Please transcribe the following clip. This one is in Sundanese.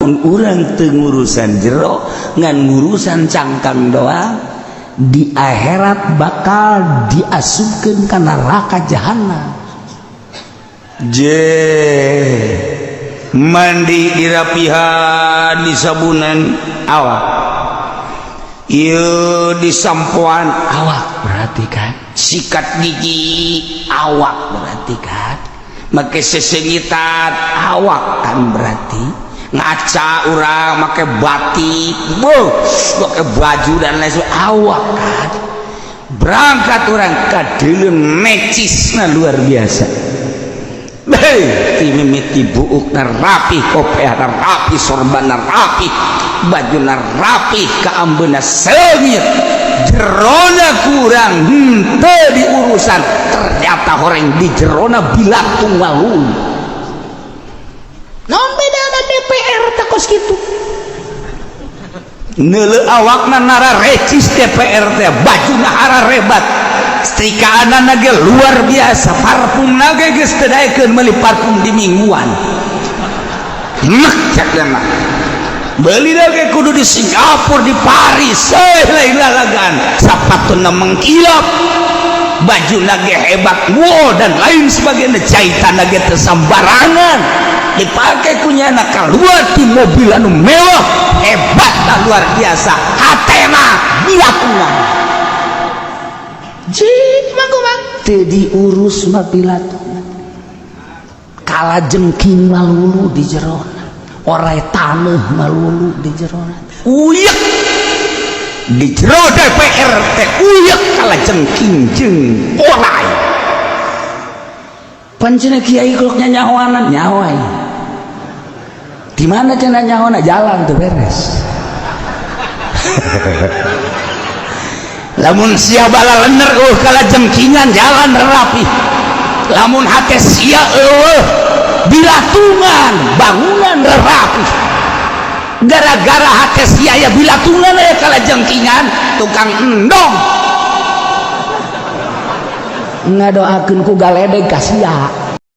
Urang teu ngurusan jero, ngan ngurusan cangkang doang, di akhirat bakal diasupkeun ka neraka jahanam. Je mandi dirapihan, disabunan awak, ieu disampoan awak, berarti kan sikat gigi awak, berarti kan make sesengitan awak kan, berarti ngaca urang make batik, boh, make baju dan lain sebagainya awak kan. Berangkat urang kadeuleu necisna luar biasa. Hei, mimiti buukna rapi, kopeahna rapi, sorbanna rapi, bajuna rapi, kaambeuna seungit, jerona kurang henteu diurusan. Ternyata horeng di jerona bilatung walulu. Naon bedana DPR teh kos kitu? Neuleu awakna nara recis DPR teh, bajuna hararebat, setrikaanana ge luar biasa, parfumna ge geus teu daekeun meuli parfum di mingguan. Nek cek mah beli ge kudu di Singapura, di Paris, eh, lain lalagan, sapatuna mengkilap, baju ge hebat, wow, dan lain sebagainya, jahitan ge teu sambarangan dipakai kunyana, keluar di mobil anu mewah, hebat lah, luar biasa, hatena bilatungan. Ji mah kumaha teu diurus mah bilatungan, kalajengking malulu di jerona, orai taneuh malulu di jerona. Uyek di jero DPR teh, uyek kalajengking jeung orai. Pancena kiai koloknya nyahoanan nyawa di mana cenah nyahoana jalan tuh beres. Lamun sia bala lener kalajengkingan, jalan rapi. Lamun hate sia eueuh bilatungan, bangunan rapi. Gara-gara hate sia ya bilatungan aya kalajengkingan, tukang endong Ngadoakeun ku galedeg ka sia.